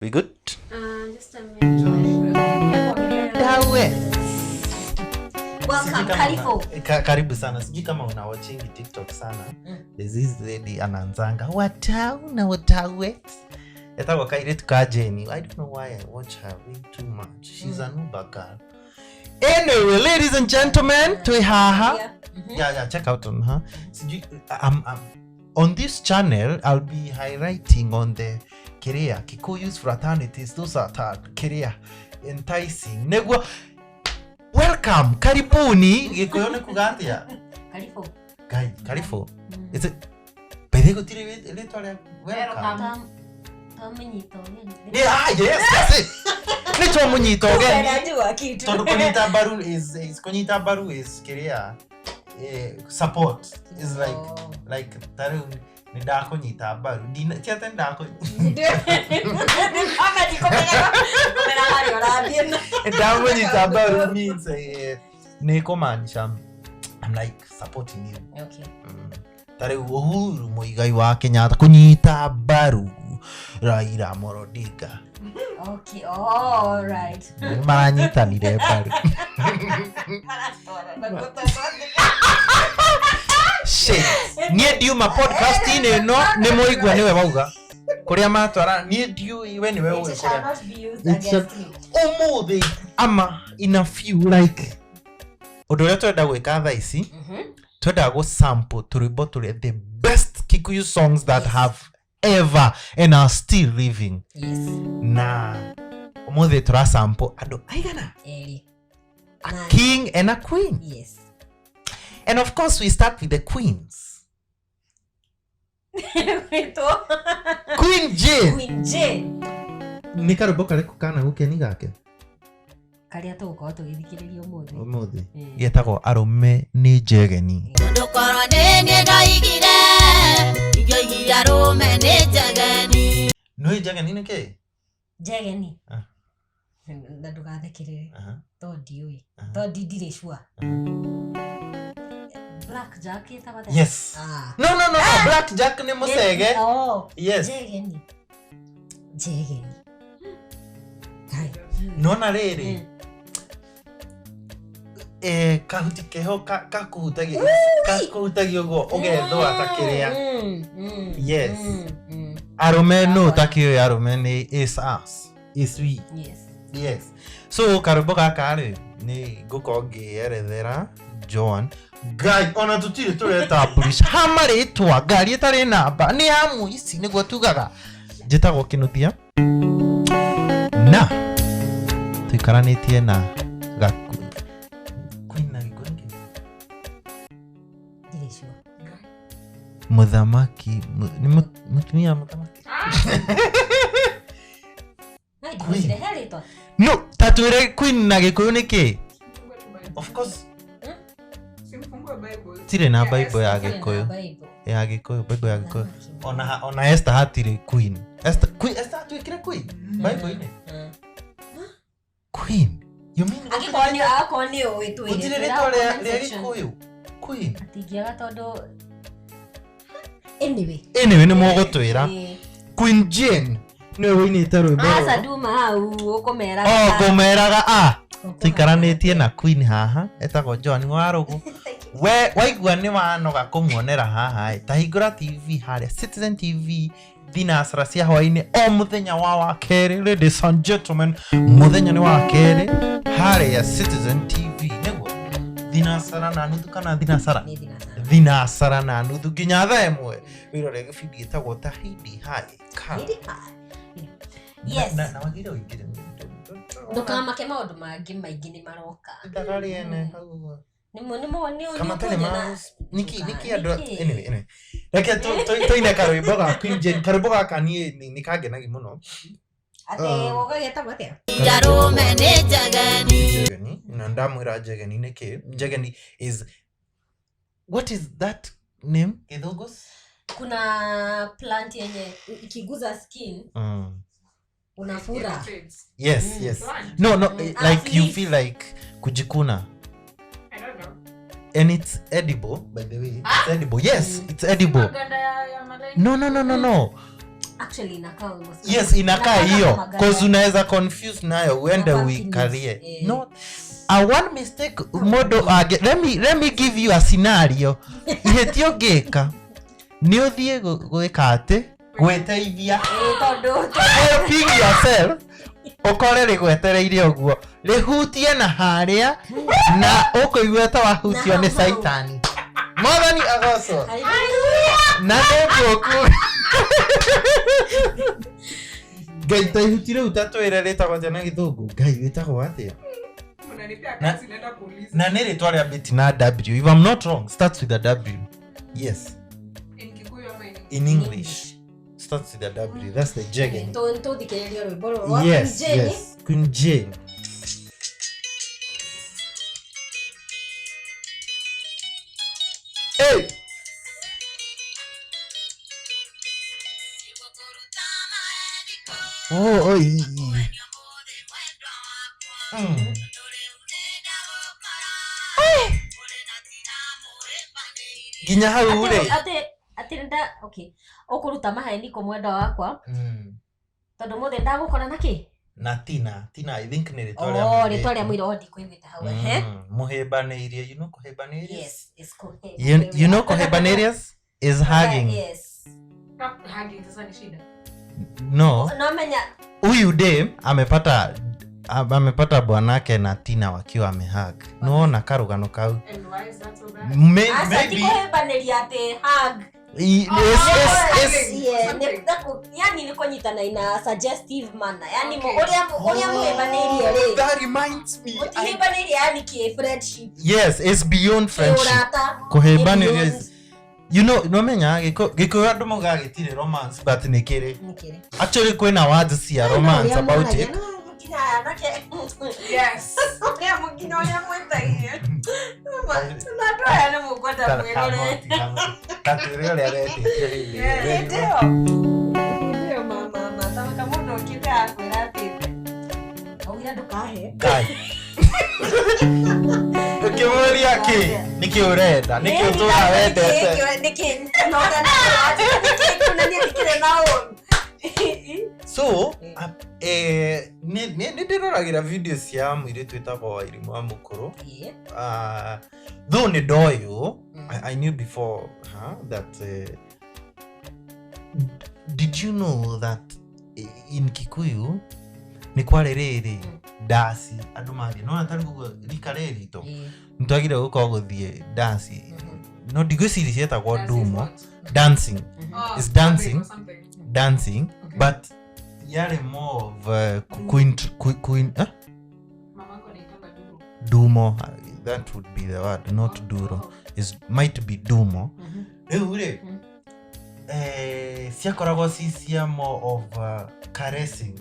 We good? Just a minute. Dawe. Welcome, Sijui kama karibu. Karibu sana. Sijui kama una watching TikTok sana. There's this lady ananzanga watau na watawe. Etagwo kairĩtu ka Jenny. I don't know why I watch her way too much. She's an Uber girl. Anyway, ladies and gentlemen, twĩ haha. Yeah, check out on her. Sijui, I'm on this channel, I'll be highlighting on the Kiria, Kikuyu's fraternities, those are Kiria, enticing. Neguo, welcome, karibuni. Gikuyu nĩ kuga atĩa? Karibu. Ngai, karibu. Is it, by the way, gũtirĩ rĩtwa rĩa welcome. Twamenyita ũgeni. Yeah, ah, yes, that's it. Nĩ twamũnyita ũgeni. Najua kitu. Tondũ kũnyita mbaru is kũnyita mbaru is Kiria, support is like Oh. like ta rĩu nĩ ndakũnyita mbaru. Ti atĩ Anga ndikũmenyaga kũmenya harĩa ũrathiĩ na. Ndamũnyita mbaru means nĩ kũmaanisha I'm like supporting you. Okay. Ta rĩu Uhuru Muigai wa Kenyatta kũnyita mbaru Raila Amolo Odinga. Okay. All right. Nĩ maranyitanire mbaru. Shit. Niĩ ndiuma podcast-inĩ ĩno nĩ mũigua nĩwe wauga kũrĩa matwara niĩ ndiũĩ we nĩwe ũĩ It shall kũrĩa not be used It shall- against me. Ũmũthĩ ama in a few like ũndũ ũrĩa twenda gwĩka thaa ici, twendaga gũ sample tũrwĩmbo tũrĩa the best Kikuyu songs that have ever and are still living. Na ũmũthĩ tũra sample andũ aigana? Eri. A Nine. king and a queen. And of course we start with the queens. Gwĩtwo Queen Jane. Queen Jane. Nĩ karwĩmbo karĩkũ kana gũkeni gake? Karĩa tũgũkorwo tũgĩthikĩrĩria ũmũthĩ. Ũmũthĩ getagwo Arũme nĩ Njegeni. Tondũ korwo nĩ niĩ ndoigire ingĩoigire arũme nĩ njegeni. Nĩ njegeni nĩ kĩ? Njegeni. Ah. Na ndũgathekerere. Aha. To ndiũĩ. Aha. To ndirĩ sure. Black Jack ĩtagwo atĩa? Yes. Ah. No, Black Jack nĩ mũcege. Oh. Yes. Njegeni. Njegeni. Ngai. Nona rĩrĩ, kahuti keho kakũhutagia ũguo ũgethũa ta kĩrĩa. Yes. Arũme nũ ũtakĩũĩ arũme nĩ is us is we. Yes, so karwĩmbo gaka rĩ nĩ ngũkorwo ngĩerethera Joan. Ngai, ona tũtirĩ tũretamburisha ha marĩtwa ngari ĩtarĩ namba nĩ ya mũici nĩguo tugaga. Njĩtagwo Kĩnuthia na tũikaranĩtie na gaku queen na Gĩkũyũ nĩkĩ? Ndirĩ sure. Mũthamaki nĩ mũtumia wa mũthamaki. No, ndĩgwĩcire he rĩtwa. No ta twĩre queen na Gĩkũyũ nĩ kĩ? Of course. Tirĩ na Bible ya Ndirĩ na Gĩkũyũ. Bible. Ya Gĩkũyũ, Bible ya Gĩkũyũ. Mũthamaki. Ona Esther hatirĩ queen. Esther, queen Esther atuĩkire queen Bible-inĩ. Queen, you mean? Angĩkorwo nĩ ũĩ twĩre. Gũtirĩ Twĩra rĩtwa rĩa comment rĩa section. Gĩkũyũ queen. Atingĩaga tondũ anyway. Anyway, nĩ mũgũtwĩra. Queen Jane nĩwe wĩinĩte rwĩmbo Aca rũrũ. nduma hau ũkũmeraga. O ngũmeraga a tũikaranĩtie na queen haha etagwo Joan Warũgũ. We waigua nĩ wanoga kũmuonera haha ĩ, ta hingũra TV harĩa Citizen TV thinacara cia hwainĩ o mũthenya wa wakerĩ. Ladies and gentlemen, mũthenya nĩ wa kerĩ harĩa Citizen TV nĩguo thinacara na nuthu kana thinacara. Nĩ thinacara. Thinacara na nuthu nginya thaa 1 wĩrore gĩbindi gĩtagwo Tahidi High Ka. Hĩndĩ high. Yes. Na wagĩrĩire ũingĩre. Ndũkamake maũndũ mangĩ maingĩ nĩ maroka. Ithaga rĩene hau ũguo. Nĩ Kama tele ũkuona. mouse niki andũ. Niki? Anyway, reke tũine karwĩmbo ga Queen Jane. Karwĩmbo gaka niĩ nĩ kangenagia mũno. Atĩ ũgagĩtagwo atĩa? Arũme nĩ njegeni. Njegeni na ndamwĩra njegeni nĩ kĩ? Njegeni is what is that name gĩthũngũ? Kuna plant yenye ikiguza skin unafura. Yes, yes, no. Ah, Like you leaf. Feel like kujikuna. And it's edible, by the way. It's edible, yes. It's edible. No. Actually inakaa almost. Yes, inakaa hiyo kama cause gari. unaweza confuse nayo uende Na pumpkin uikarie. leaves, eh. No, a one mistake mũndũ angĩ, let me give you a scenario. Ihĩtia ũngĩka nĩ ũthiĩ gwĩka atĩ gwĩteithia, Eh, tondũ helping yourself, ũkore rĩgwetereire ũguo rĩhutie na harĩa na ũkũigua ta wahutio Na nĩ hau hau. caitani. Mwathani agocwo. Hallelujah. Na nĩngũku Ngai ta ihuti rĩu ta twĩre rĩtagwo atĩa na gĩthũngũ? Ngai, rĩtagwo atĩa? Mnanipea kazi, naenda kuuliza. Na nĩ rĩtwa rĩa mbĩti na W, if I'm not wrong, starts with a W. Yes. In Kikuyu ama in In English starts with a W. That's the jegen. Tũthikĩrĩrie rwĩmbo rũrũ rwa Yes. Queen Jane. Yes, Queen Jane. Hey! Oh, oh. Nginya hau rĩ. Atĩ nda okay, ũkũruta maheni kũ mwendwa wakwa tondũ mũthĩ ndagũkora na kĩ? Na Tina, Tina, I think nĩ rĩtwa rĩa Oh, mũirĩtu. rĩtwa rĩa mũirũ ndikũiguĩte hau, ehe. Mũhĩmbanĩirie, you know kũhĩmbanĩria? Yes, it's You know kũhĩmbanĩria is hugging. Yes. Not hugging, sasa ni shida. No. No menya. Huyu dem amepata bwanake na Tina wakiwa amehug. Nĩwona karũgano kau? And why is that so bad? Aca ti Maybe kũhĩmbanĩria atĩ hug. It's Yeah, Something. yani nĩ kũnyitana in a suggestive manner. Yani Okay. ũrĩa mũhĩmbanĩirie rĩ. That reminds me. Mũtihĩmbanĩirie yani kĩ friendship. Yes, it's beyond friendship. Kĩũrata. Kũhĩmbanĩria Nĩ is, you know, nomenya gĩkũyũ andũ maugaga gĩtirĩ romance, but nĩ kĩrĩ. Nĩ kĩrĩ. Actually kwĩna words cia romance about it. Yes. Ũrĩa mũkinya ũrĩa mwĩtagie. Na andũ aya nĩ mũkwenda mwĩrore. Tatwĩre ũrĩa aretĩkia hĩndĩ ĩyo. Hĩndĩ ĩyo. Hĩndĩ ĩyo mama, ta mũndũ ũkĩte akwĩra atĩ Augire ndũkahe. Ngai. Ũkĩmũria kĩ? Nĩkĩ ũrenda? Nĩkĩ ũtũra wendete? So, nĩ ndĩroragĩra video cia mũirĩtu wĩtagwo Wairimũ wa Mũkũrũ. Though nĩ ndoyũ, I knew before her that did you know that in Kikuyu nĩ kwarĩ rĩrĩ ndaci andũ mathiĩ nona ta rĩu ũguo rika rĩrĩ ritũ nĩtwagire gũkorwo gũthiĩ ndaci, no ndigwĩciria cietagwo Dance is ndumo. what? Dancing. Oh, It's dancing. or something. Dancing. Okay. But yarĩ more of eh? Mamangu anaitanga duro. Dumo, that would be the word, not Oh. duro. Is might be dumo. Rĩu rĩ, ciakoragwo ci cia more of caressing.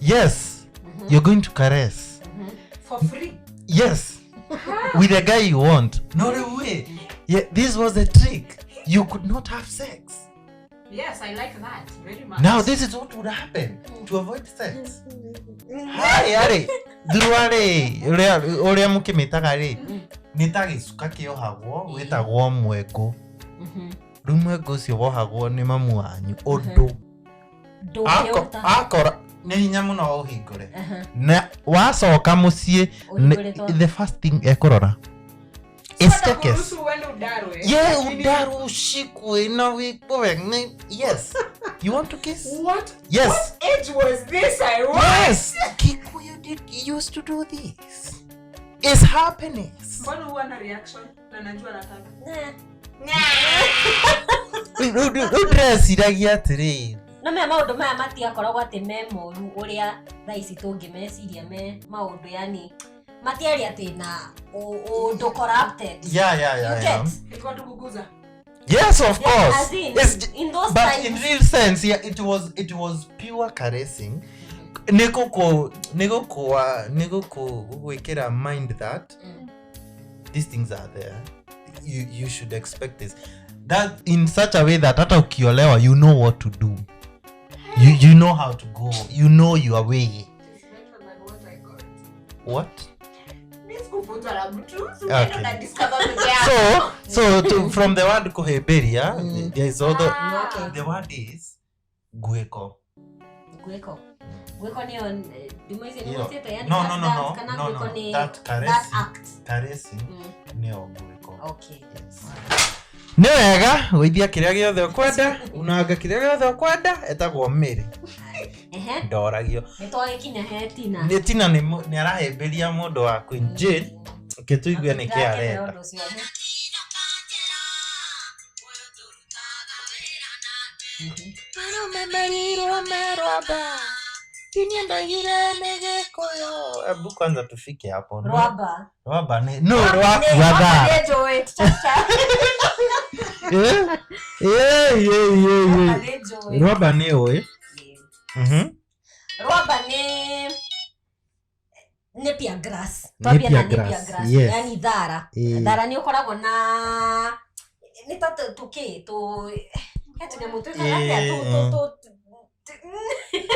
Yes, you're going to caress. For free. Yes, with the guy you want. No rĩu rĩ, yeah, this was the trick. You could not have sex. Yes, I like that very much. Now this is what would happen to avoid sex. Harĩa rĩ, thurua rĩ, ũrĩa mũkĩmĩtaga rĩ, nĩ ta gĩcuka kĩohagwo wĩtagwo mwengũ. Rĩu mwengũ ũcio wohagwo nĩ mamu wanyu ũndũ akora nĩ hinya mũno ũhingũre. Na wacoka mũciĩ, the first thing ekũrora is Sasa staircase. kuruhusu uende udarwe. Yeah, Lakini- udaru ushikwe na wikwe. Yes. You want to kiss? What? Yes. What age was this? I was. Yes. Kikuyu did used to do this. It's happening. Mbona huwa na reaction na najua nataka. Rĩu ndĩreciragia atĩrĩrĩ. No mea maũndũ maya matiakoragwo atĩ me moru ũrĩa thaa ici tũngĩmeciria me maũndũ, yani matiarĩ atĩ na ũndũ corrupted. Yeah. You get? Ilikuwa tu kuguza. Yes, of Yeah, course. as in, It's in those but times, in real sense, yeah, it was pure caressing. Nĩ gũgwĩkĩra mind that these things are there. You should expect this. That in such a way that hata ukiolewa you know what to do. You know how to go. You know your way. It's better than what I got. What? Mi Hukufunzwa na mtu. So Okay. unaenda unadiscover peke yako. So from the word kuhĩmbĩria, there is all the, Ah. Okay. the word is gwĩko. Gwĩko. Gwĩko nĩyo nduma icio Iyo. nĩgwĩtĩte yani No, that no, no, dance no, kana no, gwĩko no. nĩ That that caressing, act. caressing Mm. nĩyo gwĩko. Okay. Nĩ wega gũithia kĩrĩa gĩothe ũkwenda, unanga kĩrĩa gĩothe ũkwenda, etagwo Mary. Ehe. Ndoragio. Nĩ twagĩkinya he Tina. Nĩ Tina nĩ arahĩmbĩria mũndũ wa Queen Jane, reke tũigue nĩkĩ Ndĩrakenera arenda. ũndũ ũcio. Ehe. Mhm. Hebu kwanza tufike hapo. Rwamba. Rwamba nĩ no Rwamba rwakua thaa. nĩ njũĩ, chacha. Eh? Eh, eh, eh, Rwamba eh. nĩ njũĩ. Rwamba nĩ ũĩ. Yeah. Mhm. Rwamba nĩ napier grass. Twambie na Napier napier grass, grass. yes. Yani thara. Eh. Thara nĩ ũkoragwo na nĩ ta tũkĩ tũ he tũnyamũ twĩkaga atĩa Eh,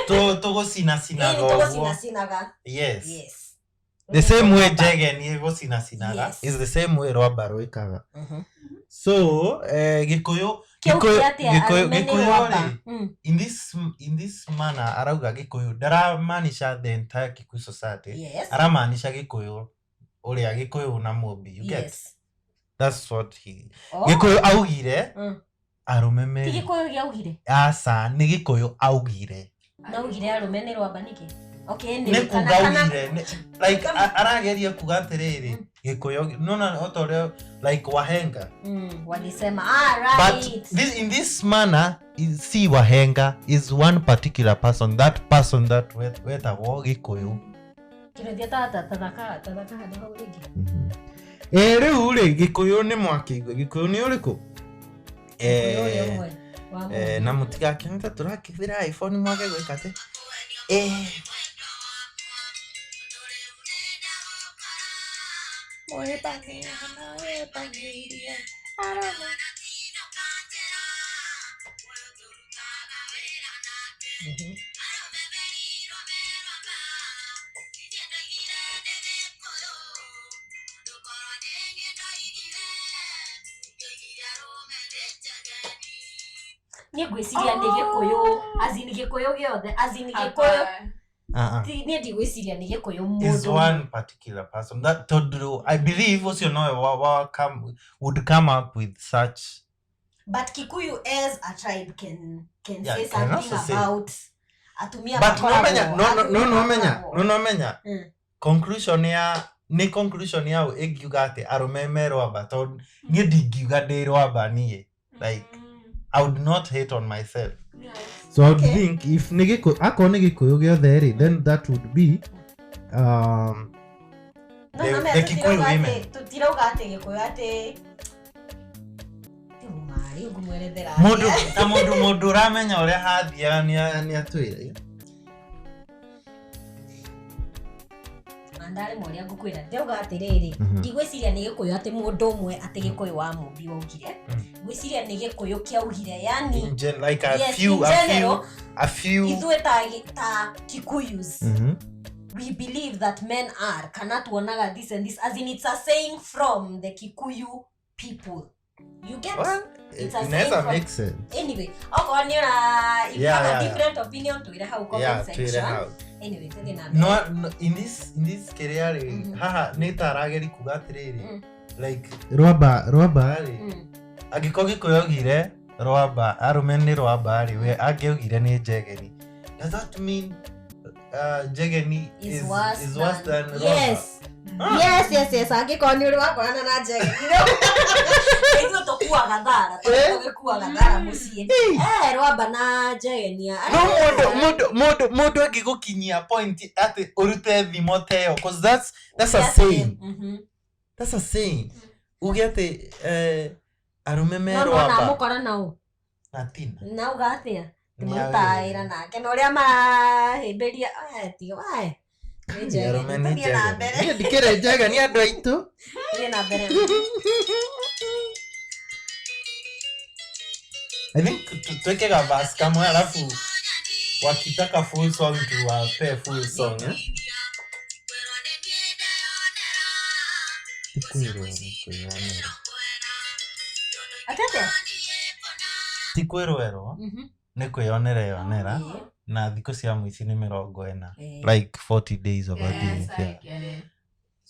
Ĩĩ, Tũgũcinacinaga ũguo. tũgũcinacinaga. Yes. Yes. The same way njege nĩ ĩgũcinacinaga Yes. is the same way rwamba rwĩkaga. Mhm. So, Gĩkũyũ Kĩu Gĩkũyũ kĩ atĩa Gĩkũyũ arũme nĩ Gĩkũyũ rwamba? rĩ, Mm. in this manner arauga Gĩkũyũ ndaramaanisha the entire Kikuyu society. Yes. Aramaanisha Gĩkũyũ ũrĩa Gĩkũyũ na Mũmbi. You get? Yes. That's what he Oh. Gĩkũyũ augire Mm. arũme Ti me Gĩkũyũ gĩaugire? aca nĩ Gĩkũyũ augire. Naugire arũme nĩ rwamba nĩkĩ? Okay, Nĩ anyway, kuga kana augire like arageria kuga atĩrĩrĩ Gĩkũyũ nona ota ũrĩa like wahenga. Walisema ah, But right. this, in this manner is, si wahenga is one particular person, that person that wetagwo Gĩkũyũ. Kĩrothia ta tathaka tathaka handũ hau rĩngĩ. Ĩ rĩu rĩ Gĩkũyũ nĩ mwakĩigua Gĩkũyũ nĩ ũrĩkũ? Gĩkũyũ ũrĩa ũmwe wa mũndũ. Na mũtigakĩone ta tũrakĩhũthĩra iPhone mwage gwĩka atĩ Mhm. Niĩ ngwĩciria nĩ Gĩkũyũ as in Gĩkũyũ gĩothe as in Gĩkũyũ Hapana. Ah, ah. Niĩ ndigwĩciria nĩ Gĩkũyũ Is mũndũ one particular person that tondũ I believe ũcio nowe wa come, would come up with such. But Kikuyu as a tribe can Yeah, say can something also say. about atumia But makoragwo- nomenya no no atumia no nomenya makoragwo. no nomenya Mm. conclusion ya nĩ conclusion yao ĩngiuga atĩ arũme me rwamba tondũ niĩ ndingiuga ndĩ rwamba niĩ like I would not hate on myself. Yes. So I would Okay. think if nĩ Gĩkũyũ akorwo nĩ Gĩkũyũ gĩothe rĩ, then that would be No, the, no, the Kikuyu women. Tũtirauga atĩ Gĩkũyũ atĩ rĩu marĩ ngũmwerethera Mũndũ ta mũndũ ũramenya ũrĩa hathiaga nĩ atwĩre. Ndarĩ ũrĩa ngũkwĩra ndĩrauga atĩrĩrĩ Mhm. ndigwĩciria nĩ Gĩkũyũ atĩ mũndũ ũmwe atĩ Gĩkũyũ wa Mũmbi waugire Mm. ngwĩciria nĩ Gĩkũyũ kĩaugire yani In gen, like a yes, few in a general few a few ithuĩ ta Kikuyus Mhm. we believe that men are kana tuonaga this and this as in it's a saying from the Kikuyu people you get. Well, It's a inaweza saying from- make sense. Anyway, okorwo nĩ ũra if you Yeah, have a yeah, yeah. different opinion twĩre hau comment Yeah, twĩre section. hau. Anyway, tũthiĩ na mbere. No, no, in this kĩrĩa rĩ Mhm. haha nĩ ta arageri kuga atĩrĩrĩ Mm. like rwamba rĩ Mm. angĩkorwo Gĩkũyũ augire rwamba arũme nĩ rwamba rĩ we angĩaugire nĩ njegeni, does that mean njegeni Is worse is worse than rwamba? Yes. Ah. Yes, yes, yes. Angĩkorwo nĩ ũrĩ wakorana na njegeni ithuĩ tũkuaga thara Eh? tũgĩkuaga thara mũciĩ. Eh, rwamba na njegeni No mũndũ angĩgũkinyia point atĩ ũrute thimo ta ĩyo 'cause that's a saying, Mhm. that's a saying uge atĩ arũme me No nona rwamba mũkora nau na tina nauga atĩa Nĩ tũmarutaga awĩra. wĩra nake na ũrĩa marahĩmbĩria eh, tiga wae nĩ njegeni. Arũme nĩ Tũthiĩ na njegeni. mbere. Niĩ ndikĩrĩ njegeni andũ aitũ. Tũthiĩ na mbere. I think tuweke ka verse kamwe alafu wakitaka full song tuwape full song, eh? Ti kwĩrwo nĩ kwĩyonera. Atete? Ti kwĩrwerwo nĩ kwĩyonera yonera na thikũ cia mũici nĩ 40. Like 40 days of a day. Yes, I Yeah. get it.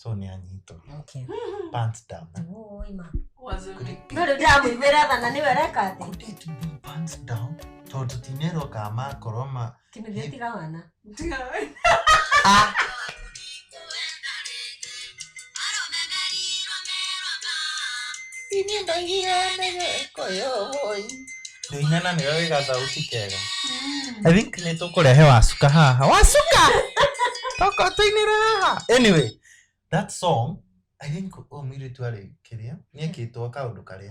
So nĩ anyitwo. Okay. Pants down. Oi, ma. Was a big No rĩu ndĩramũiguĩra tha na nĩwe ũreka atĩ. Could it be pants down? Tondũ tũtinerwo kana makorwo ma Kĩnũthia tiga wana. Ah! Ndũinana nĩwe wĩ gathauti kega. I think nĩ tũkũrehe wacuka haha. Wacuka! Toka tũinĩre haha. Anyway, that song, I think ũyũ mũirĩtu arĩ kĩrĩa, nĩekĩtwo kaũndũ karĩa.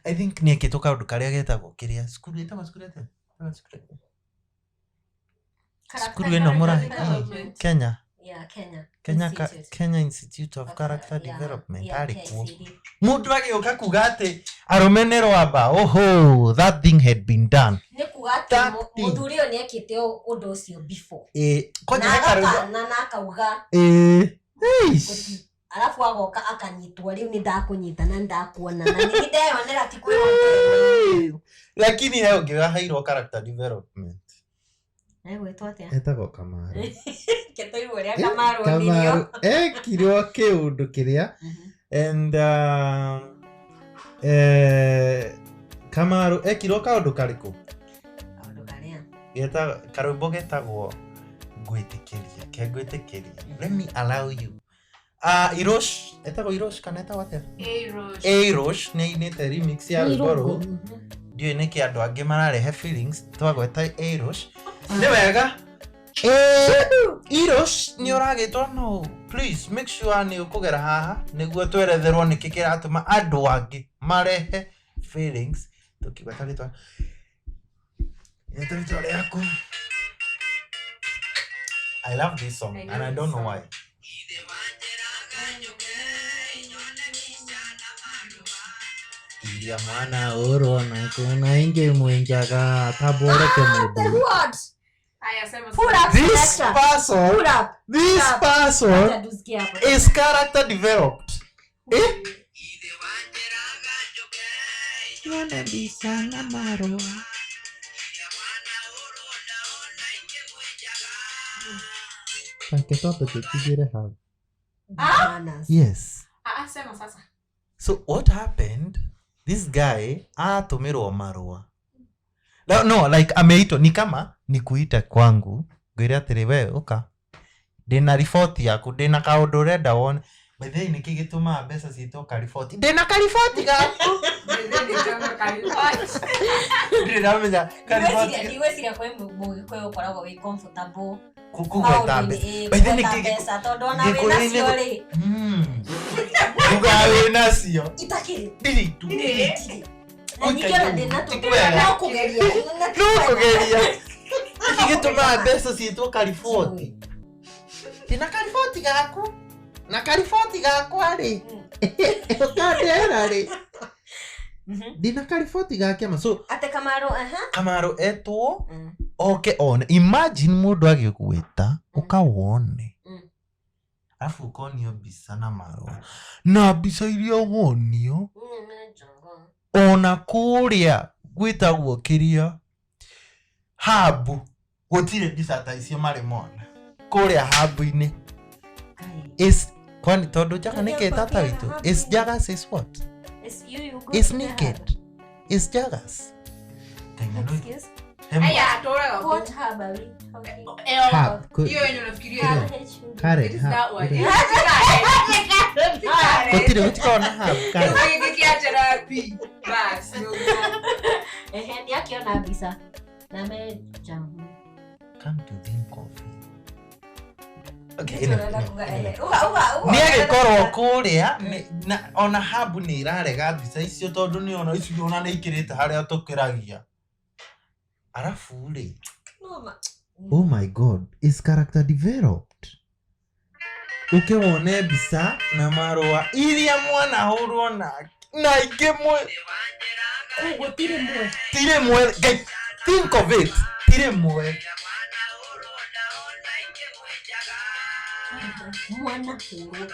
I think nĩekĩtwo kaũndũ karĩa getagwo kĩrĩa. Cukuru ĩtagwo cukuru atĩa? Ĩtagwo cukuru atĩa? Cukuru ĩno mũra Development. Kenya. Yeah, Kenya. Kenya, Institute. Kenya Institute of Of, Character yeah, Development yeah, arĩ kuo. KICD. Mũndũ agĩũka kuga atĩ arũme nĩ rwamba. Oho, that thing had been done. Nĩ kuga atĩ That thing. mũthuri ũyũ nĩekĩte ũndũ ũcio before. Eh, kwanja Na he karwĩmbo- agakana na akauga Eh, eish. arabu agoka akanyitwo rĩu nĩ ndakũnyita na nĩ ndakuona na nĩ ndeyonera ti kwĩyonera. Lakini he ũngĩ waheirwo character development. Egwĩtwo atĩa? Etagwo Kamaru. Reke tũigue ũrĩa Kamaru onirio. Kamaru ekirwo kĩũndũ kĩrĩa and Kamaru ekirwo kaũndũ karĩkũ? Kaũndũ karĩa. Geta karwĩmbo getagwo ngwĩtĩkĩria ke ngwĩtĩkĩria let me allow you. Irosh etagwo Irosh kana etagwo atĩa? Irosh nĩ ainĩte remix ya rwĩmbo rũu. Ndiũĩ nĩkĩ andũ angĩ mararehe feelings twagweta Irosh nĩ wega. Irosh nĩ ũragĩtwo no please make sure nĩ ũkũgera haha nĩguo tweretherwo nĩkĩ kĩratũma andũ angĩ marehe feelings tũkĩgweta rĩtwa gweta rĩtwa rĩaku. I love this song I and know I this don't know song. why. Iria mwana ũrona kuna ingĩ mwenjaga tamboreke mũndũ. What? Aya, sema Pull up, This selector. person, Pull up. this Up. person Acha tusikie hapo. is character developed. Eh? Yone mbica na marũa. Reke twambe tũtigĩre hau. Bananas. Yes. Ah, ah, sema sasa. So what happened? This guy atũmĩrwo marũa. No, no, like ameitwo ni kama ni kuita kwangu ngwĩre atĩrĩ we ũka ndĩna riboti yaku ndĩna kaũndũ ũrenda wone. By the way nĩkĩ gĩtũmaga mbeca ciĩtwo kariboti? Ndĩna kariboti gaku. Ndirĩ ndamenya kariboti Ndigwĩciria kwĩ mũgĩkũyũ ũkoragwo wĩ comfortable kũgweta maũndũ-inĩ, mbeca. ĩĩ, By the way kũgweta nĩkĩ mbeca tondũ ona wĩ Gĩkũyũ-inĩ nacio rĩ Uga wĩ nacio. itakĩrĩ Ndirĩ tu. Itirĩ. Na Oi, ningĩ ona kaĩ ndĩna ti kwega. no kũgeria No kũgeria. Nĩkĩ gĩtũmaga mbeca ciĩtwo kariboti? Ndĩna kariboti gaku. Na kariboti gakwa rĩ. Ũkandehera rĩ. Ndĩna kariboti ga kĩama. So Ate Kamaru aha. Kamaru etwo oke one. Imagine mũndũ agĩgwĩta ũkawone. Arabu ũkonio mbica na marũa. Na mbica iria wonio ona kũrĩa gwĩtagwo kĩrĩa habu gũtirĩ mbica ta icio marĩ mona kũrĩa habu-inĩ is kwani tondũ njaga nĩ tata witũ is jagas is what Is you you go is to the naked hub. is jagas Excuse? Aya, atũraga kũ? What hub are we talking? Eyo, Hub, hiyo yenye unafikiria. Kĩrĩa? H U B. Karen, It is hub, that one. kũrĩa. Karen. Gũtirĩ gũtikoragwo na hub Karen. Gĩkĩ kĩa therapy. Bas, nĩguo. Ehe, nĩakĩona mbica na me jamu. Come to think of it. Okay, Nĩkĩ anyway, ũrenda anyway, kuga? anyway. Ehe, uga, uga, uga. Nĩ agĩkorwo kũrĩa na ona habu nĩ ĩrarega mbica icio tondũ nĩ ona icio ona nĩ ikĩrĩte harĩa tũkĩragia arabu rĩ No, ma- oh my god is character developed ũke wone mbica na marũa iria mwana hũrwo nake na ingĩ mwe Kũu gũtirĩ mwe. tirĩ mwe Ngai, think of it tirĩ mwe Mwana hũrwo.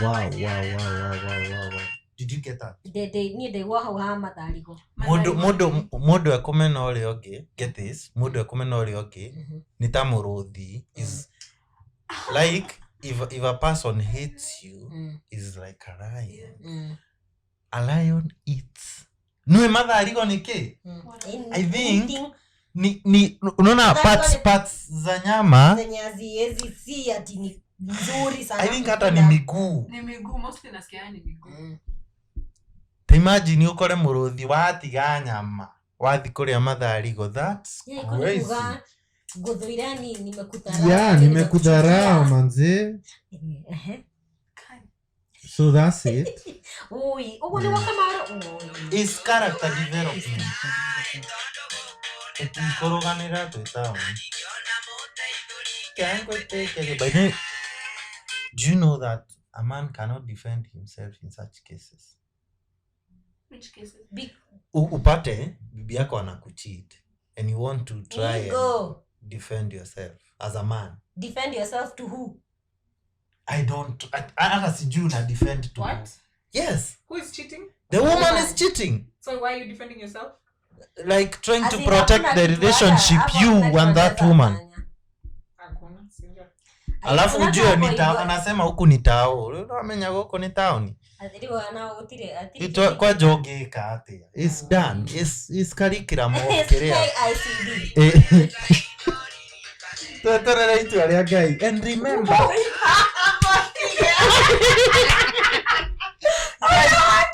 Wow. Did you get that? Niĩ ndaigua hau ha matharigo. Mundu mundu mundu ekumena ũrĩa ũngĩ, get this, mundu ekumena ũrĩa ũngĩ nĩ ta mũrũthi, is like if a person hates you, is like a lion. A lion eats nĩ matharigo nĩ kĩ? I think- Ni unaona Matharigo parts ni- parts za nyama. Zenye haziwezi, si ati ni nzuri sana I think hata ni kukula. miguu. Ni miguu, mostly nasikia ni miguu. Ta imagine ukore mũrũthi watiga nyama wathi kũrĩa matharigo, that's Yeah, iko ni crazy. kuga, ngũthũire ni nimekudharau. Yeah, nimekudharau manze. Ehe. Kai. So that's it. Ui, ũguo nĩguo Kamaru, ui. Is character development. Tũtikũrũganĩra twĩ taũni. By the way, do you know that a man cannot defend himself in such cases? Which cases? Upate bibi yako anakucheat and you want to try and Go. defend yourself as a man. Defend yourself to who? I don't hata sijui una defend to What? Yes, Who is cheating? the woman is cheating. So why are you defending yourself? Like trying As to in, protect hakuna the kitu relationship, hata- you hakuna kitu and that anaweza woman. fanya. Hakuna, sindio? Alafu Hakuna ujue hapo ni hivyo. anasema huku ni tao, unamenya guku ni taoni. Athiriwa na gũtirĩ- hatirĩ Itwa kĩndũ. kwa njũngĩka atia, it's done, it's curriculum of It's kiria. KICD. Tweterere itua rĩa Ngai and remember,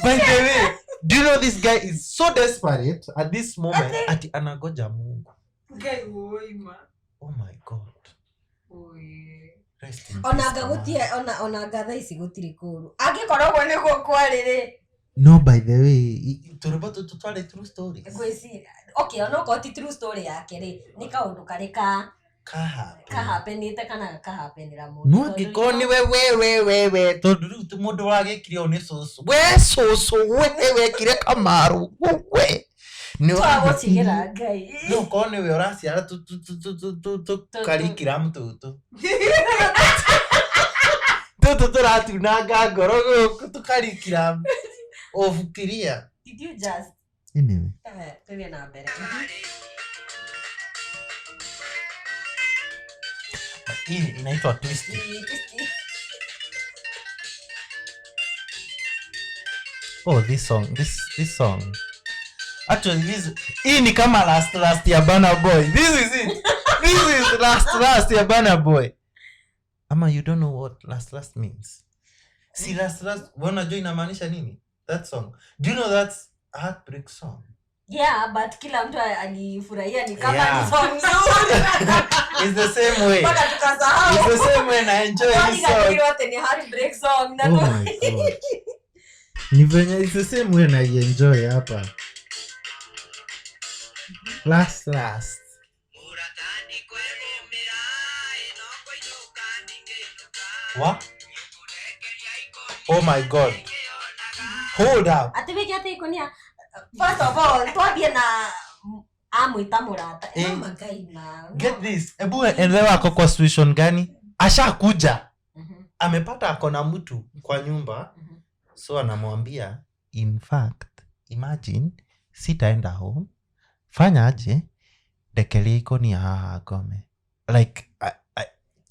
by the way, do you know this guy is so desperate at this moment ati anagoja Mungu. Guy, woi, ma. Oh my God. Oi. Rest in peace, Onanga Kamau. gũtirĩ, onanga thaa ici gũtirĩ kũũru angĩkorwo ũguo nĩguo kwarĩ rĩ. No, by the way, tũrĩmbo tũtũ twarĩ true stories. Ngwĩciria okay, onokorwo ti true story yake rĩ, nĩ kaũndũ karĩ ka Kahappen. kahapenĩte kana gakahapenĩra mũndũ. No Tondũ angĩkorwo nĩ- nĩwe we tondũ rĩu ti mũndũ wagĩkire ũũ nĩ cũcũ, we cũcũ, we wekire Kamaru, we nĩ Twagũtigĩra Ngai. no korwo nĩwe ũraciara tũkarikiramu tũtũ tũtũ tũratunanga ngoro gũkũ tũkarikiramu ũbukiria. Did you just Anyway. Tũthiĩ na mbere. Hii inaitwa twisting. Oh, this song, this song. Actually, this hii ni kama last last ya Burna Boy. This is it. This is last last ya Burna Boy. Ama you don't know what last last means. Si last last, wewe unajua inamaanisha nini? That song. Do you know that's a heartbreak song? Yeah, but kila mtu alifurahia ni kama Yeah. ni song nzuri. It's the same way. Mpaka tukasahau. It's the same way na enjoy this song. Kwani ati ni heartbreak song na Oh my God. Ni venye it's the same way na enjoy hapa. Last last. What? Oh my God. Hold up. Ati wĩke atĩ ikũnia, first of all twambie na amwĩta mũrata. Eh. No magai ma. Get this. Ebu elewa ako kwa situation gani? Ashakuja. Amepata ako na mtu kwa nyumba. So anamwambia, in fact, imagine sitaenda home. Fanya aje? Ndekeria ikũnia haha ngome. Like I,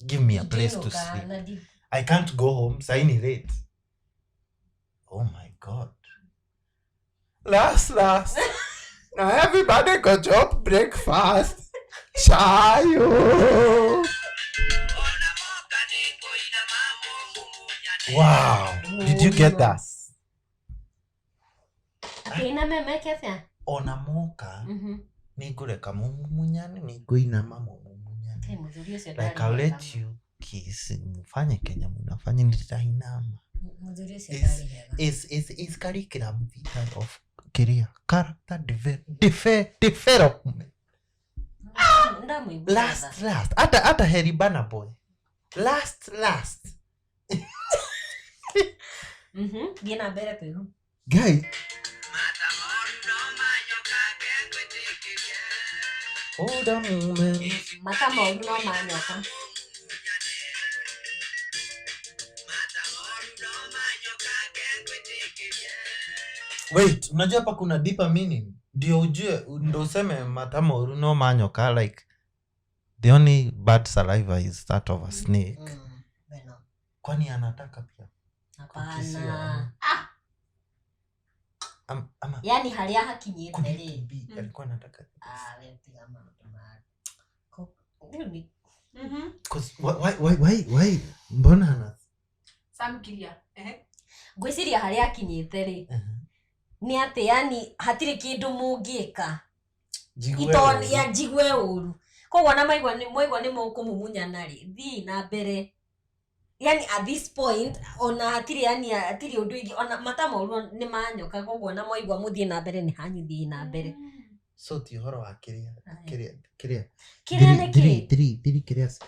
give me a place to sleep. I can't go home. Sahi ni late. Oh my God. Last, last. Now everybody go chop breakfast. Shayo. Wow. Did you get that? Akĩina memeke atĩa? Ona moka nĩngũreka mumunyane, nĩngũinama mumunyane. Kaĩ mũthuri ũcio Like ndarĩ I'll mwega. let you kiss, mfanye Kenya mnafanya, nitainama. Mũthuri ũcio Is- ndarĩ hega. Is curriculum vitae of career character development. Ndamũigua Last last, hata hata heri Burna Boy. Last last. Thiĩ na mbere tũigue. Guy, hold a moment. Mata moru no ma nyoka. Wait, unajua hapa kuna deeper meaning. Ndio ujue, ndio useme matamoru no manyoka, like the only bad saliva is that of a snake. Venom. Kwani anataka pia kukisiwa, Hapana. ama? Ama Yani harĩa hakinyĩte could rĩ. it be alikuwa anataka? Ah, we tiga maũndũ ma- Rĩu ni- 'Cause why mbona ana Sam Kiria. Eh? Ngwĩciria harĩa akinyĩte rĩ nĩ atĩ yani hatirĩ kĩndũ mũngĩka Njigue itoni ũru. ya njigue ũru, koguo na maigua nĩ mwaigua nĩ mũkũmumunyana rĩ, thiĩ na mbere. Yani at this point ona hatirĩ, yani hatirĩ ũndũ ingĩ, ona matamoru nĩ manyoka, koguo ona mwaigua mũthiĩ na mbere nĩ hanyu thiĩ na mbere. So ti ũhoro wa kĩrĩa Aya. kĩrĩa Kĩrĩa nĩ kĩ? Thiri kĩrĩa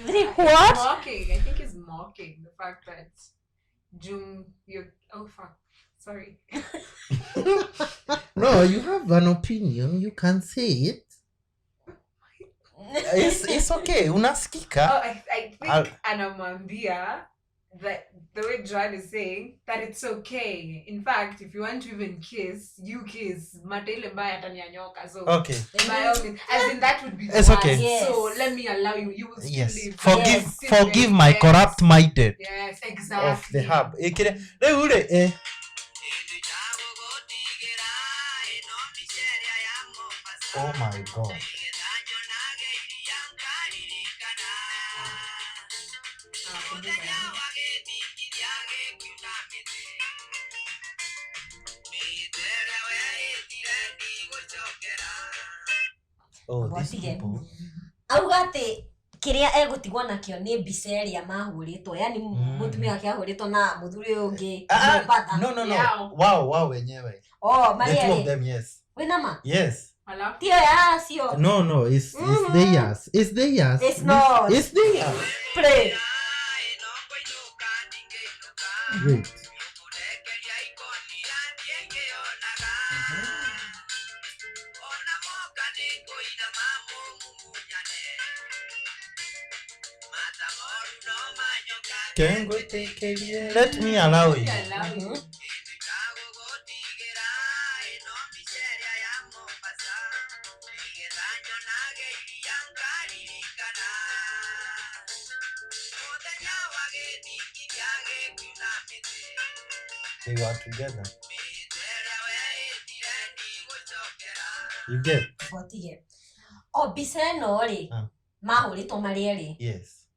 Three what? Mocking. I think he's mocking the fact that June, you, oh fuck, sorry. No, you have an opinion, you can say it. It's okay, unasikika. Oh, I think anamwambia that the way Joanne is saying that it's okay. In fact, if you want to even kiss, you kiss. Mate ile mbaya atanianyoka. So Okay. by all means, as in that would be the It's worst. okay. Yes. So let me allow you. You will still Yes. live. Forgive Yes. Still forgive very my yes. corrupt minded Yes, exactly. of the hub. Kĩrĩa rĩu rĩ Oh my God. Ah, kumbuka. Oh, these Watige. people. Auga atĩ kĩrĩa egũtigwo nakĩo nĩ mbica ĩrĩa mahũrĩtwo, yani mũtumia wake ahũrĩtwo na mũthuri ũyũ ũngĩ Ah, ah, Mombatha. no. Yeah. Wao wenyewe. Oh, The marĩa two of rĩ them, yes. wĩna ma? Yes. Alafu Tio ya acio. No, it's theirs. It's theirs. It's not. It's theirs. Play. Wait. Let me allow you. allow you. They were together. You get? Watige. O mbica ĩno rĩ Ah. mahũrĩtwo marĩ erĩ Yes.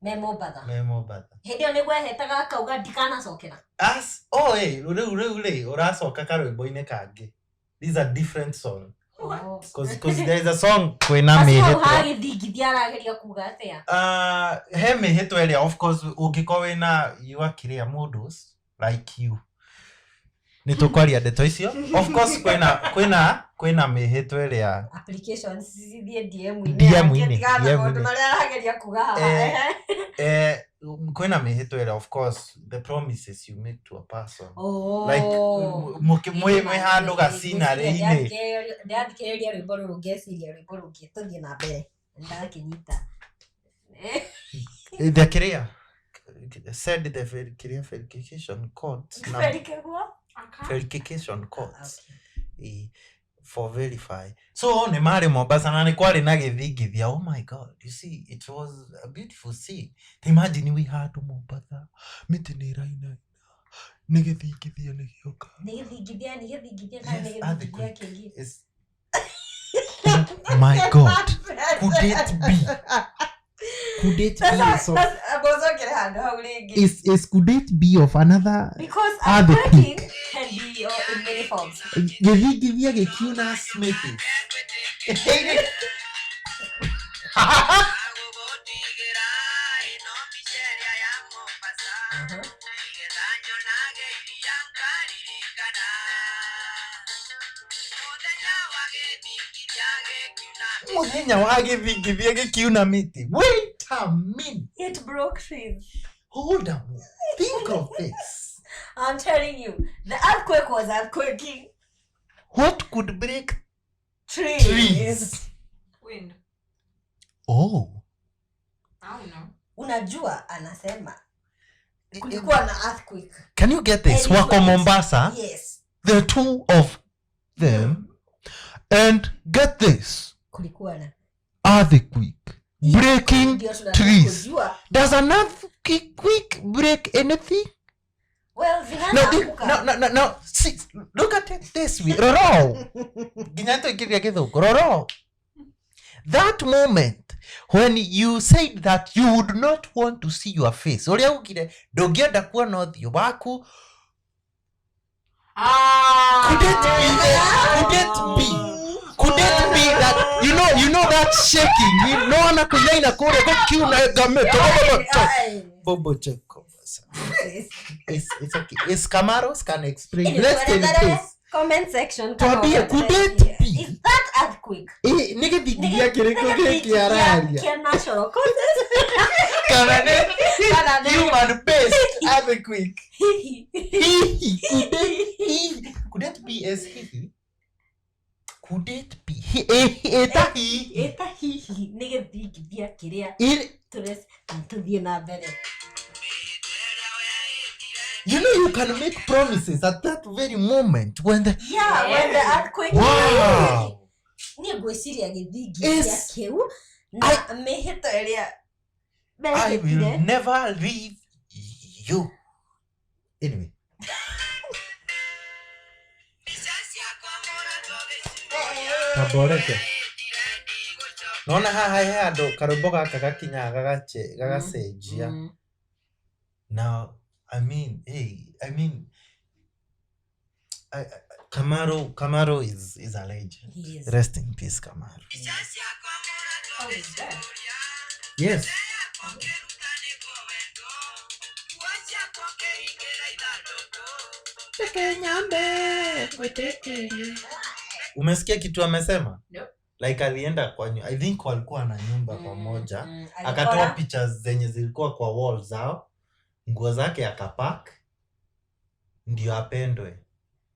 me Mombatha. Me Mombatha. Hĩndĩ ĩyo nĩguo ehetaga akauga ndikanacokera. As oh hey, rĩu rĩ ũracoka karwĩmbo-inĩ kangĩ. This is a different song. Oh. Cause there is a song kwĩna Acio hau mĩhĩtwa. hagĩthingithia arageria kuga atĩa? He mĩhĩtwa ĩrĩa of course ũngĩkorwo wĩna you are clear models like you, nĩ tũkwaria ndeto icio. Of course kwĩna mĩhĩtwa ĩrĩa Applications cithiĩ DM-inĩ DM-inĩ, tigana na maũndũ DM-inĩ. marĩa arageria kuga haha. Kwĩna mĩhĩtwa ĩrĩa of course the promises you make to a person, Oh. like mwĩ handũ gacinarĩ-inĩ. Ndĩrathikĩrĩria rwĩmbo rũrũ ngeciria rwĩmbo rũngĩ, tũthiĩ na mbere, ndakĩnyita. The kĩrĩa send the kĩrĩa verification codes na Ferikegwo? Aka. verification codes for verify. So nĩ marĩ Mombasa na nĩ kwarĩ na gĩthingithia. Oh my God, you see, it was a beautiful scene. Ta imagine wĩ handũ Mombasa, mĩtĩ nĩ ĩrainaina, nĩ gĩthingithia nĩ gĩoka. Nĩ gĩthingithia, nĩ gĩthingithia kana nĩ Yes, gĩthingithia earthquake. kĩngĩ? Oh my God, could it be, could it be so, Ngũcokere handũ hau rĩngĩ. is could it be of another Because earthquake? earthquake can be in many forms. Gĩthingithia gĩkiuna Smithy. Mũthenya wa gĩthingithia gĩkiuna mĩtĩ. Wait a minute. It broke trees. Hold on, think of this. I'm telling you, the earthquake was earthquaking What could break trees. trees? Wind. Oh. I don't know. Unajua anasema kulikuwa na earthquake. Can you get this? And it Wako went. Mombasa Yes. The two of them. And get this, Kulikuwa na earthquake breaking Ndio tunataka trees. kujua. Does an earthquake break anything? Well, No, zinaanguka. no. See, look at it this way. Roro. Nginya nitũingĩria gĩthũngũ. Roro. That moment when you said that you would not want to see your face, ũrĩa ugire ndũngĩenda kuona ũthiũ waku, could it be could it be could it be that you know that shaking, you know, ana kuinaina kũrĩa gũkiuna ngamĩto bobo cheko. It's okay. It's Camaros can explain. Let's tell this. Comment section kama Tuambie, could it unataka. be? Is that earthquake? Ĩ, nĩ gĩthingithia kĩrĩkũ gĩkĩ araria Kia national contest. kana nĩ Kana nĩ- human based earthquake? Hihi. Hihi, could it hihi, could it be as hihi? Could it be ĩta hihi? Ĩta hihi nĩ gĩthingithia kĩrĩa Ĩ- tũthiĩ na mbere. You know you can make promises at that very moment when the Yeah, when the earthquake. Wow. Niĩ ngwĩciria gĩthingithia kĩu na mĩhĩto ĩrĩa I will mehĩtire. never leave you. Anyway. Kaboreke. Nona haha he handũ karwĩmbo gaka gakinyaga gagacenjia. Now, I mean, hey, I mean, Kamaro is a legend. He is. Rest in peace, Kamaro. Oh, he's dead. Yes. Umesikia kitu amesema? No. Like alienda kwa I think walikuwa na nyumba pamoja. Akatoa picha zenye zilikuwa kwa wall zao, nguo zake akapack ndio apendwe.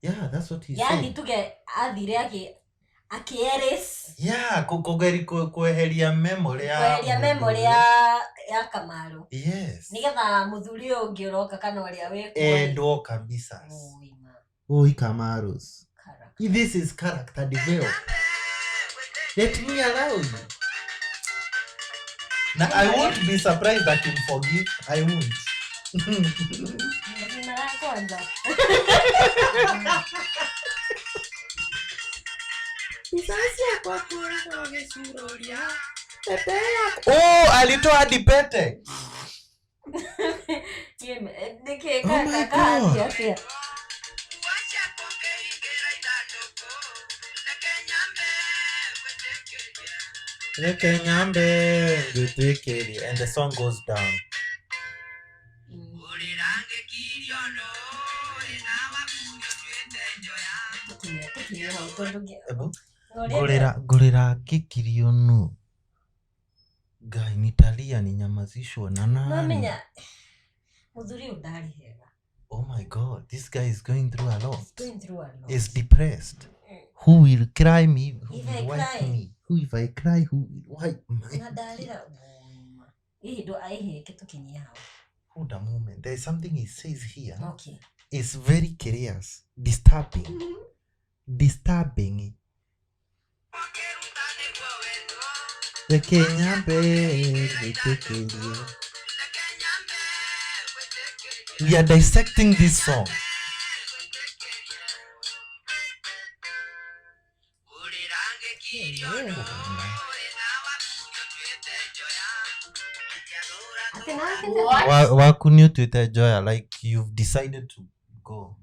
Yeah, that's what he Yani said. tuge athire akieres Yeah, kugeri kweheria memory ya kweheria mũndũ memory ũyũ. ya Kamaru Yes. nigetha muthuri ũyũ ũngĩ ũroka kana ũrĩa wĩkuo Endwo kabisa. Oi Kamarus. This is character develop. Let me allow you. Now I won't be surprised I can forgive. I won't. Kwanza Oh, alitoa hadi pete. nĩkĩ Oh my kahathiĩ God. atĩa? Reke nyambe ngwĩtĩkĩrie. And the song goes down. Tũkinye hau tondũ Ebu, ngũrĩra ngũrĩra ngĩkirio nũ. Ngai nitalia ninyamazishwe na nani? nomenya mũthuri ũyũ ndarĩ hega. Oh my God, this guy is going through a lot. He's going through a lot. Is depressed. Who will cry me? Who If will I wipe cry. me? Who if I cry, who will wipe my Na ndarĩra hihi ndũ aihi tũkinyie hau. Hold a moment. There is something he says here. Okay. It's very curious. Disturbing. Disturbing. Reke nyambe ngwĩtĩkĩrie. We are dissecting this song. Atĩ na What? Waku nĩ ũtuĩte Joya, like you've decided to go.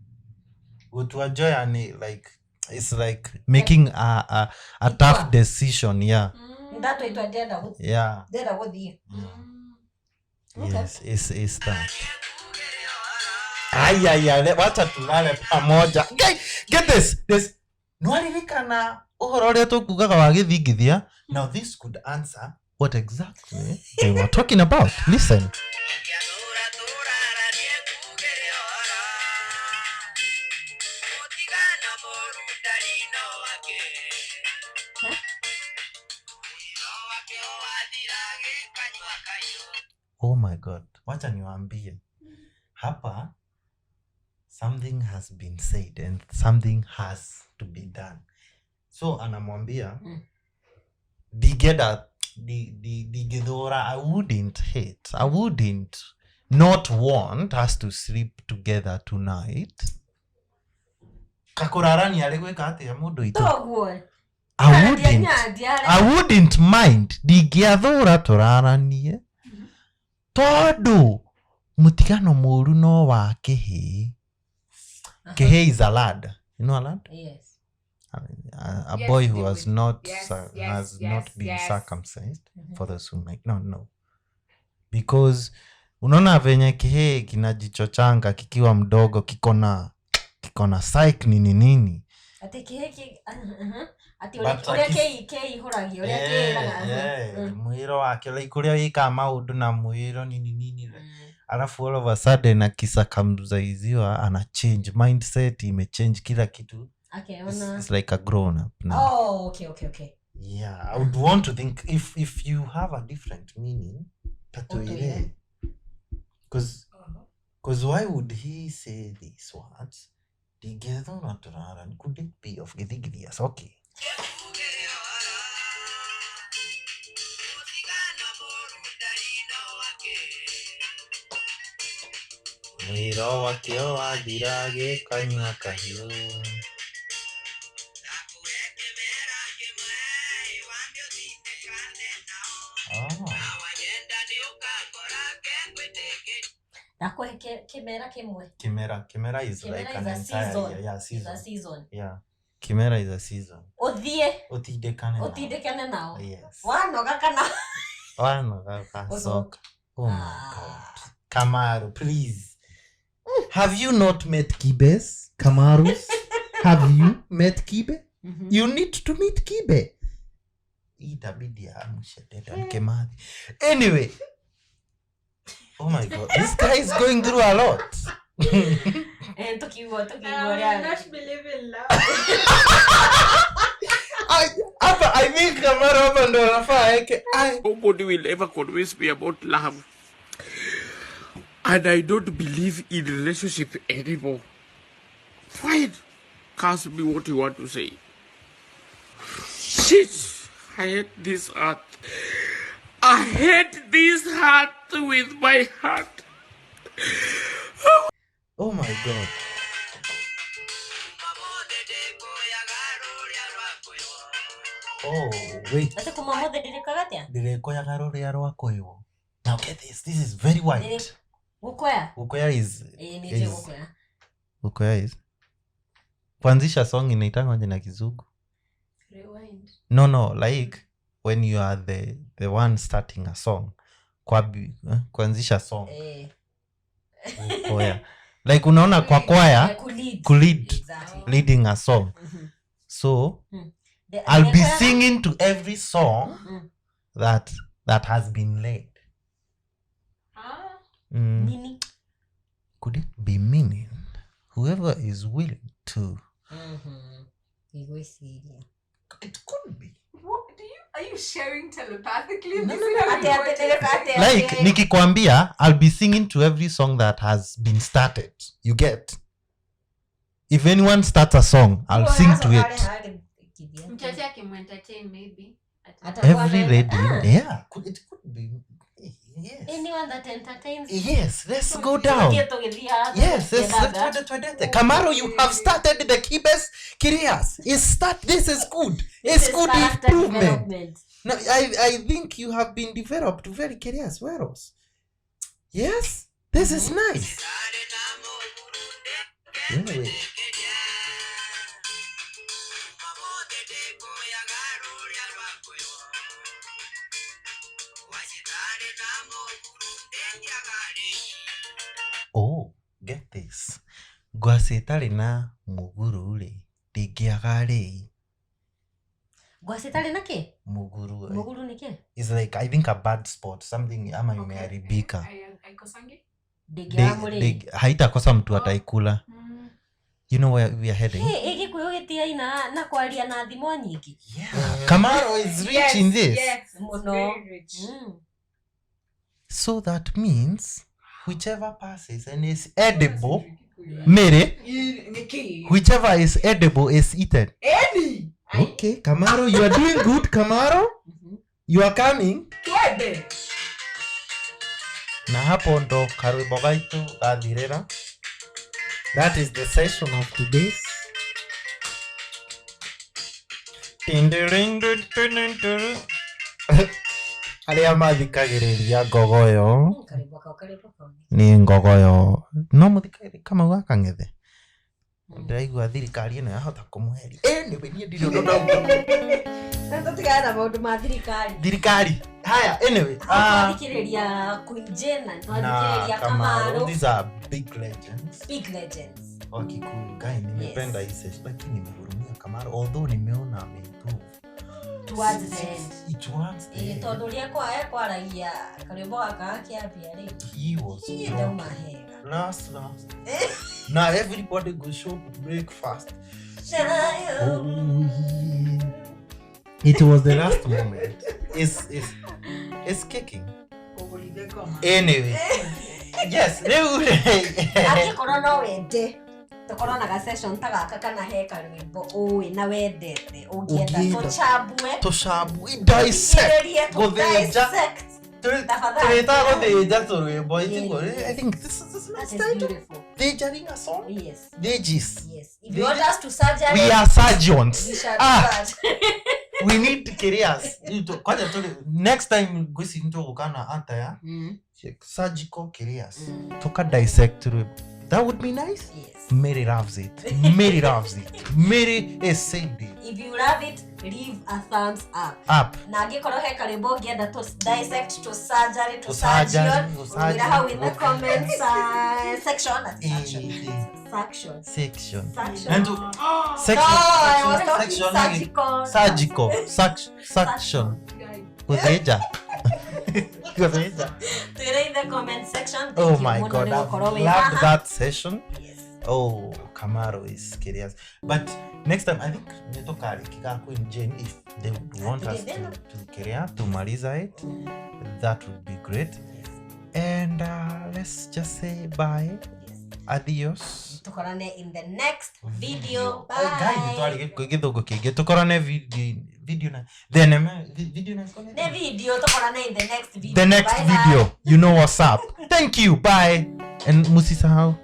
Gũtua Joya nĩ like it's like making a tough decision, yeah. Ndatua itua ndĩrenda Yeah. ndĩrenda gũthiĩ. Okay. Yes, it's that. Aya, wacha tulale pamoja. Guy, get this. This nwaririkana ũhoro ũrĩa tũkugaga wa gĩthingithia. Now this could answer what exactly they were talking about. Listen. Oh my God. Wacha niwaambie. Hapa something has been said and something has to be done. So anamwambia ndingĩenda ndingĩthũra, I wouldn't hate, I wouldn't not want us to sleep together tonight. Kakũrarania arĩ gwĩka atĩa mũndũ witũ? Toguo. I wouldn't mind, ndingĩathũra tũraranie tondũ mũtigano mũru no wa kĩhĩĩ. Kĩhĩĩ is a lad, you know a lad? Yes. A Yes, boy who they has would. not Yes, yes, has yes, not been yes. circumcised, Mhm. for those who might not know, because unaona venye kihee kinajichochanga kikiwa mdogo, kikona psych nini nini. Atĩ kĩhĩ kĩ atĩ But ũrĩa kĩihũragia, ũrĩa kĩĩraga. Mwĩro wake, like ũrĩa wĩkaga maũndũ na mwĩro nini nini, alafu all of a sudden akisakambzaiziwa ana change mindset, imechange kila kitu. Akeona It's like a grown up now. Oh, okay, okay, okay. Yeah, I would want to think if you have a different meaning, tatuire. Ũtũire. Cause why would he say these words? Ndingĩthũra tũrara. Could it be of githigithias? Okay. Mwĩro wakĩo wathira gĩkanyua kahiũ. Oh. Ndakũhe kĩmera kĩmwe. Kimera is Kimera like is an a entire season. year. Yeah, Is a season. season. Yeah. Kimera is a season. Ũthiĩ Utindĩkane nao. ũtindĩkane nao. Yes. Wanoga kana Wanoga ukacoka. Oh my Ah. God. Kamaru, please. Have you not met Kibes? Kamarus? Have you met Kibe? You need to meet Kibe. Itabidi aamshe Dedan Kimathi. Anyway. Oh my God. This guy is going through a lot. Eh, tũkiuga I tũkiuga will ũrĩa not believe in love. Hapa I think Kamaru hapa ndo anafaa aeke. Nobody will ever convince me about love. And I don't believe in relationship anymore. Fine. Cast me what you want to say. Shit. I hate this heart. I hate this heart with my heart. Oh my God. Oh, wait. Atĩ kuma ũmũthĩ ndirĩkaga atĩa? Ndĩrĩkoyaga rũrĩa rwakoywo. Now get this. This is very wide. Gũkoya? Gukoya is Ĩĩ nĩ njũĩ is gũkoya. Gukoya is kuanzisha song inaitangwaje na Kizungu? Rewind. No, like when you are the one starting a song. Kuanzisha song. Eh. Gukoya. Like unaona kwa kwaya Eh, kulead. kulead. Exactly. Leading a song. Mhm. So The- I'll be Gukoya- singing to every song that has been led. Ah. Nini? Could it be meaning whoever is willing to? Ndigwĩciria. It could be. What do you are you sharing telepathically? No, This no, is no. how Ate, you ate, watch ate, it. ate. Like nikikwambia, I'll be singing to every song that has been started. You get? If anyone starts a song, I'll sing to it. Mchache akimuentertain maybe. Atakuwa Every ame- lady, Ah. yeah. It could be. Yes. Anyone that entertains. Yes, let's go down. Tũthiĩ tũgĩthiĩ haha, Yes, let's tũgĩthiĩ twende. Kamaru, you have started the Kibes Kirias. It's start. This is good. This It's is good character improvement. development. No, I think you have been developed very curious. Where else? Yes, this is nice. Anyway. Oh, get this. Ngwacĩ ĩtarĩ na mũguru rĩ, ndĩngĩaga rĩi. Ngwacĩ ĩtarĩ na kĩ? Mũguru. Mũguru nĩ kĩ? Is like I think a bad spot, something ama Okay. imeharibika. Haikosangi? Ndĩngĩaga mũrĩi. Haitakosa mtu ataikula. You know where we are heading? Ĩ Gĩkũyũ gĩtiaina na kwaria na thimo nyingĩ. Yeah. Kamaro is rich Yes, in this. Yes, it's Mũno. very rich. So that means whichever passes and is edible. Mary, Nĩkĩ? whichever is edible is eaten. Any. Okay, Kamaro, you are doing good, Kamaro. You are coming. Twende. Na hapo ndo karwimbo gaitu gathirĩra. That is the session of today's. Arĩa mathikagĩrĩria ngogoyo Karwimbo kau, karwimbo kau. nĩ ngogoyo no mũthikagĩrĩria kamau gaka ng'ethe ndĩraigua thirikari ĩno yahota kũmũheria. Anyway, niĩ ndirĩ ũndũ ndauga. Na tũtigane na maũndũ ma thirikari. Thirikari haya, anyway, Twathikĩrĩria Queen Jane na na twathikĩrĩria Kamaru, Kamaru. these are big legends Big legends. wa Kikuyu. Guy, nimependa Yes. hii session, lakini nimehurumia Kamaru, although nimeona ameimprove Towards the end. Towards the Ĩĩ, end, tondũ ũrĩa ekwaragia karwĩmbo gaka gakĩambia rĩ, he was niĩ broken. ndauma hega. Last last now everybody go shop breakfast. Oh, yeah. It was the last moment. It's kicking. Ũgũrire ngoma. Anyway, yes, rĩu Angĩkorwo no wende tũkorwo na ga-session ta gaka kana he karwĩmbo ũĩ na wendete ũngĩenda Ũngĩenda. tũchambue, tũcambu dissect tũthikĩrĩrie, tũ gũthĩnja. dissect. Tafadhali. Tũrĩtaga gũthĩnja tũrwĩmbo. I think, Yeah. I think this is this That next is title. beautiful. Thĩnjaring a song. Yes. Thĩnjis. Yes. If you want us to surgery, We are surgeons. we shall Ah. do that. We need careers. Kwanza tũrĩ next time ngwĩciria nĩtũgũka na attire surgical careers. Tuka dissect rwĩmbo. That would be nice. Yes. Mary loves it. Mary loves it. Mary is said it. If you love it, leave a thumbs up. Up. Na angĩkorwo he karwĩmbo ũngĩenda tũ dissect, tũ surgery, tũ To surgery, surgeon, to ũngĩra hau in the surgeon. comments section. Section. Eh, Section. Section. Section. And to, No, section. I was talking section. surgical. Surgical. Suction. Gũthĩnja. Gũthĩnja. Twĩre in the comment section. Thank Oh you my mũno God, nĩ I've gũkorwo wĩ loved haha. that session. Yes. Oh, Kamaru is curious. But next time, I think nĩtũkarĩkĩka Queen Jane if they would want us to kiria, tumaliza it. That would be great. And let's just say bye. Yes. Adios. Tũkorane in the next video. Oh, guy, Bye. nĩtwarĩ gĩthũngũ kĩingĩ. Tũkorane video na thenema video na Ne video tũkorane in the next video. The next Bye bye. video. You know what's up. Thank you. Bye. And musisahau